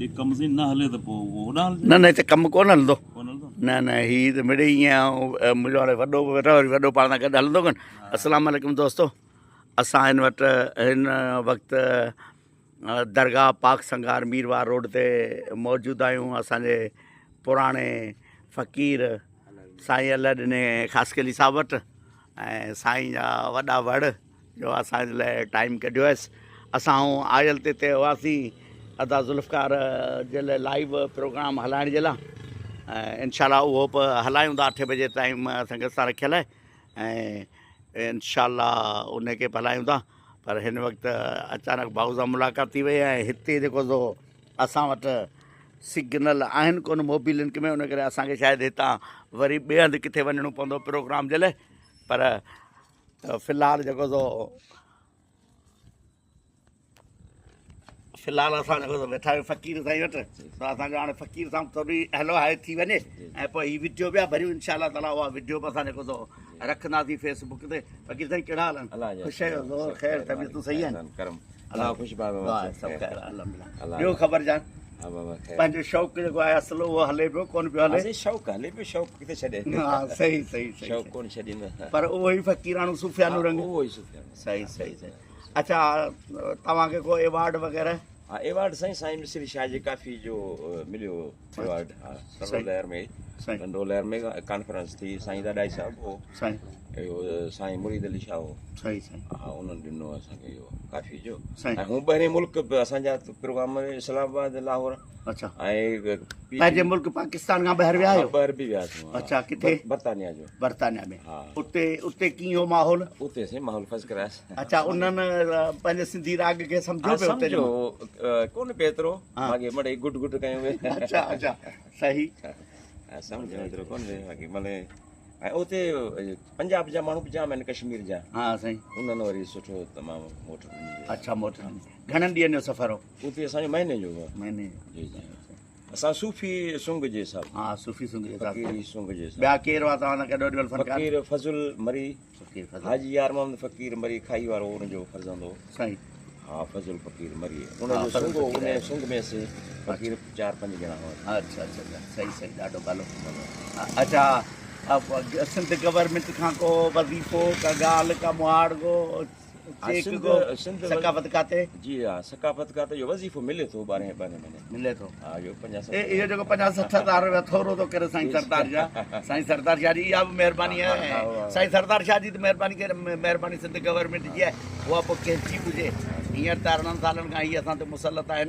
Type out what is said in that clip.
هي ڪم سائين نه هلي ته پوء هوڏانهن هلجي. نه نه هتي ڪم ڪونه هلندو. ڪونه هلندو؟ نه نه هي ته مڙئي ائين منهنجو هاڻي وڏو به ويٺو وري وڏو پاڻ سان گڏ هلندو ڪونه. السلام عليڪم دوستو اسان هن وٽ هن وقت درگاهه پاڪ سنگار ميرواهه روڊ تي موجود آهيون اسان جي پراڻي فقير سائين الله ڏني خاصخيلي صاحب وٽ ۽ سائين جا وڏا وڙ جو اسان جي لاء ٽائيم ڪڍيو هيس اسان آيل تي تي هئاسين ادا ذوالفقار جي لاء لائيو پروگرام هلائڻ جي لاء ۽ انشاء الله اهو به هلايون ٿا اٺين بجي ٽائيم اسان کي سان رکيل آهي ۽ انشاء الله ان کي به هلايون ٿا پر هن وقت اچانڪ ڀائو سان ملاقات ٿي وئي ۽ هتي جيڪو سو اسان وٽ سگنل آهن ڪونه موبي لنڪ ۾ ان ڪري اسان کي شايد هتان وري ٻئي هنڌ ڪٿي وڃڻو پوندو پروگرام جي لاء پر في الحال جيڪو سو في الحال اسان جيڪو سو ويٺا آهيون فقير سائين وٽ سو اسان جو هاڻي فقير سان ٿوري هلو هاء ٿي وڃي ۽ پوء هي وڊيو پيا ڀريون انشاء الله تعالي اها وڊيو به اسان جيڪو سو رکنداسين فيس بڪ تي. فقير سائين ڪهڙا حال آهن؟ خوش آهيو؟ زور خير طبيعتون صحيح آهن؟ ڪرم الله خوش بابا سڀ خير الحمدلله. ٻيو خبر جان؟ ها بابا خير. پنهنجو شوق جيڪو آهي اصل اهو هلي پيو ڪون پيو هلي؟ سائين شوق هلي پيو شوق ڪٿي ڇڏي. ها صحيح صحيح صحيح. شوق ڪون ڇڏيندو. پر اهو ئي فقيراڻو صوفيانو رنگ. اهو ئي صوفيانو. صحيح صحيح صحيح. اڇا توهان کي ڪو ايوارڊ وغيره؟ ها ايوارڊ سائين سائين مصري شاهه جي ڪافي جو مليو ايوارڊ ها ٽنڊو لهر ۾ ٽنڊو لهر ۾ ڪانفرنس ٿي سائين ڏاڏائي صاحب هو سائين اهو سائين مريد علي شاهه هو صحيح صحيح ها انهن ڏنو اسان کي اهو ڪافي جو سائين ۽ هو ٻاهرين ملڪ به اسان جا پروگرام اسلام آباد لاهور اڇا ۽ پنهنجي ملڪ پاڪستان کان ٻاهر ويا آهيو؟ ٻاهر به وياسون اڇا ڪٿي؟ برطانيا جو برطانيا ۾ ها اتي اتي ڪيئن هو ماحول؟ اتي سائين ماحول فرسٽ ڪلاس. اڇا انهن پنهنجي سنڌي راڳ کي سمجهيو پيو اتي سمجهيو ڪونه پيو ايترو باقي مڙئي گهٽ گهٽ ڪيون وي. اڇا اڇا صحيح. سمجهيو ايترو ڪونه پيو باقي مڙئي ۽ اتي پنجاب جا ماڻهو به جام آهن ڪشمير جا. ها سائين. انهن وري سٺو تمام موٽ ڏني. اڇا موٽ ڏني. گهڻن ڏينهن جو سفر هو؟ اتي اسان جو مهيني جو هو. مهيني جو. جي جي. اسان صوفي سنگ جي حساب. ها صوفي سنگ جي حساب. فقيري سنگ جي حساب. ٻيا ڪير هئا توهان سان گڏ اوڏي مهل فنڪار؟ فقير فضل مري. فقير فضل. حاجي يار محمد فقير مري کائي وارو ان جو فرزند هو. سائين. ها فضل فقير مري ان جو سنگ هو ان سنگ ۾ اسين فقير چار پنج ڄڻا هئا. اڇا اڇا اڇا صحيح صحيح ڏاڍو ڀلو. اڇا سنڌ گورنمينٽ کان ڪو وظيفو ڪا ڳالهه ڪا مهاڙ ڪو چيڪ ڪو ثقافت کاتي؟ جي ها ثقافت کاتي جو وظيفو ملي ٿو ٻارهين ٻارهين مهيني ملي ٿو. ها اهو 50 60 اهو جيڪو 50 60 هزار روپيا ٿورو ٿو ڪري سائين سردار شاهه سائين سردار شاهه جي اها به مهرباني آهي سائين سردار شاهه جي ته مهرباني ڪير مهرباني سنڌ گورنمينٽ جي آهي اها پوء ڪنهن جي هجي هينئر ته 18 سالن کان هي اسان تي مسلط آهن.